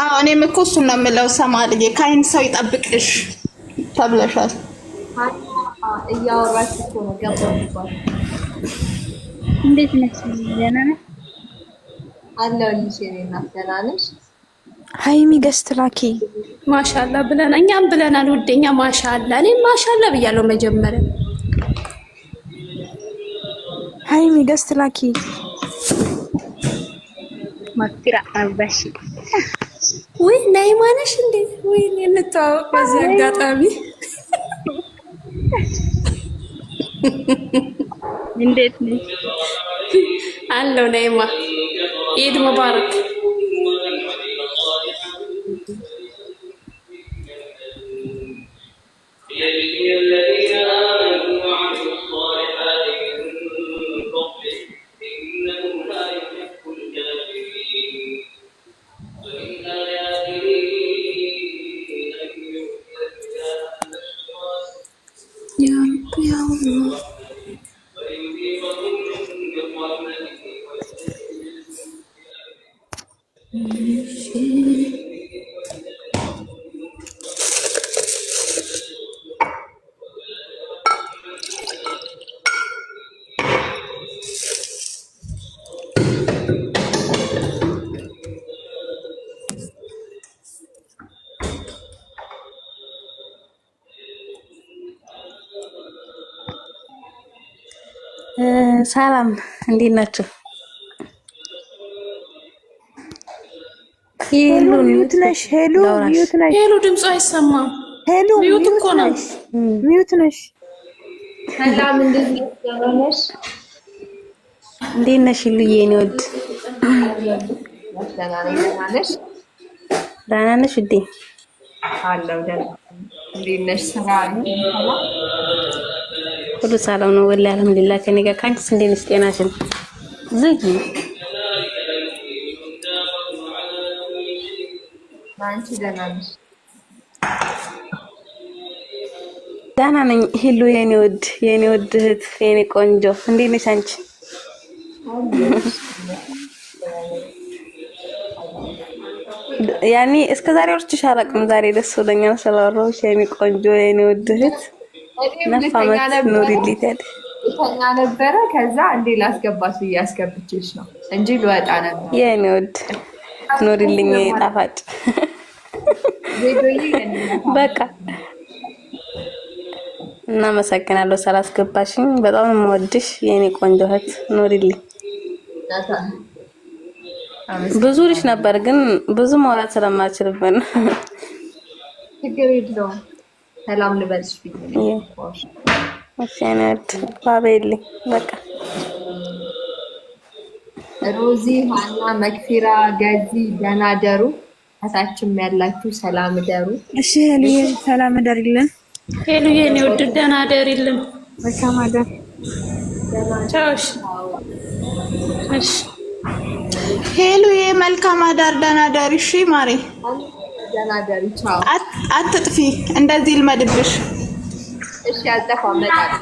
አዎ እኔም እኮ እሱን ነው የምለው። ሰማልዬ ከአይን ሰው ይጠብቅሽ ተብለሻል። እያወራች እኮ ነው ገባሁባት። እንዴት ነሽ? ደህና ነሽ? አለሁልሽ የእኔ እናት ደህና ነሽ? ሀይሚ guest ላኪ። ማሻላ ብለናል፣ እኛም ብለናል። ውደኛ ማሻላ፣ እኔም ማሻላ ብያለሁ መጀመሪያ። ሀይሚ guest ላኪ። መክራ አባሽ ውይ ናይማ ነሽ እንዴ? ውይ እንተዋወቅ በዚህ አጋጣሚ። እንዴት ነሽ? አለው ናይማ፣ ኢድ ሙባረክ። ያ ረብ ያ አላህ። ሰላም እንዴት ናቸው? ሄሉ mute ነሽ። ሄሉ mute ነሽ። ሄሉ ድምፁ አይሰማም። ሄሉ mute እኮ ነው። mute ነሽ። ሰላም እንዴት ነሽ? ደህና ነሽ? እንዴት ነሽ ሉዬ? የኔ ውድ ደህና ነኝ። ደህና ነሽ? ደህና ነሽ ውዴ? አለሁ ደህና። እንዴት ነሽ? ስራ ሁሉ ሰላም ነው ወላሂ አልሐምዱሊላህ። ከእኔ ጋር ከአንቺስ እንዴት ነሽ? ጤናሽን ዝጊ። አንቺ ደህና ነሽ? ደህና ነኝ ሄሉ የኔ ውድ የኔ ውድ እህት የኔ ቆንጆ እንዴት ነሽ አንቺ? ያኔ እስከ ዛሬ አውርቼሽ አላውቅም። ዛሬ ደስ ብሎኛል ስላወራሁሽ የኔ ቆንጆ የኔ ውድ እህት። ነፍ ዓመት ኑሪልኝ ታዲያ። ተኛ ነበረ። ከዛ እንዴ ላስገባት ብዬ አስገብቼሽ ነው እንጂ ልወጣ ነበር። የኔ ውድ ኑሪልኝ ጣፋጭ። በቃ እናመሰግናለሁ ስላስገባሽኝ። በጣም የምወድሽ የኔ ቆንጆ እህት ኑሪልኝ። ብዙ ልጅ ነበር ግን ብዙ ማውራት ስለማልችልብን ችግር የለውም። ሰላም ልበልሽ ብዬ ነው። እሺ የኔ ውድ ባበይልኝ። በቃ ሮዚ፣ ሀና፣ መክፊራ፣ ገዚ ደህና ደሩ። ከታችም ያላችሁ ሰላም ደሩ። እሺ ሄሉዬ ሰላም እደሪልን። ሄሉዬ የኔ ውድ ደህና ደሪልን። መልካም አዳር። ቻው። እሺ እሺ። ሄሉዬ መልካም አዳር፣ ደህና ደሪ። እሺ ማሬ ደህና ደሪ። ቻው። አትጥፊ፣ እንደዚህ ልመድብሽ። እሺ አልጠፋም፣ እመጣለሁ።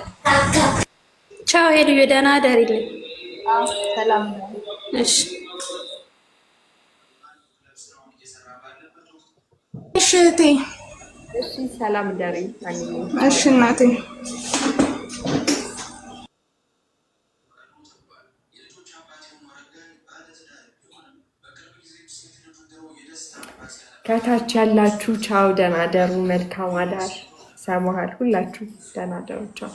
ቻው ሄሉዬ ደህና ደሪልን። ሰላም እሺ እሺ እህቴ። እሺ ሰላም ደሪ። እሺ እናቴ። ከታች ያላችሁ ቻው፣ ደህና ደሩ። መልካም አዳር። ሰማሃል። ሁላችሁ ደህና ደሩ። ቻው።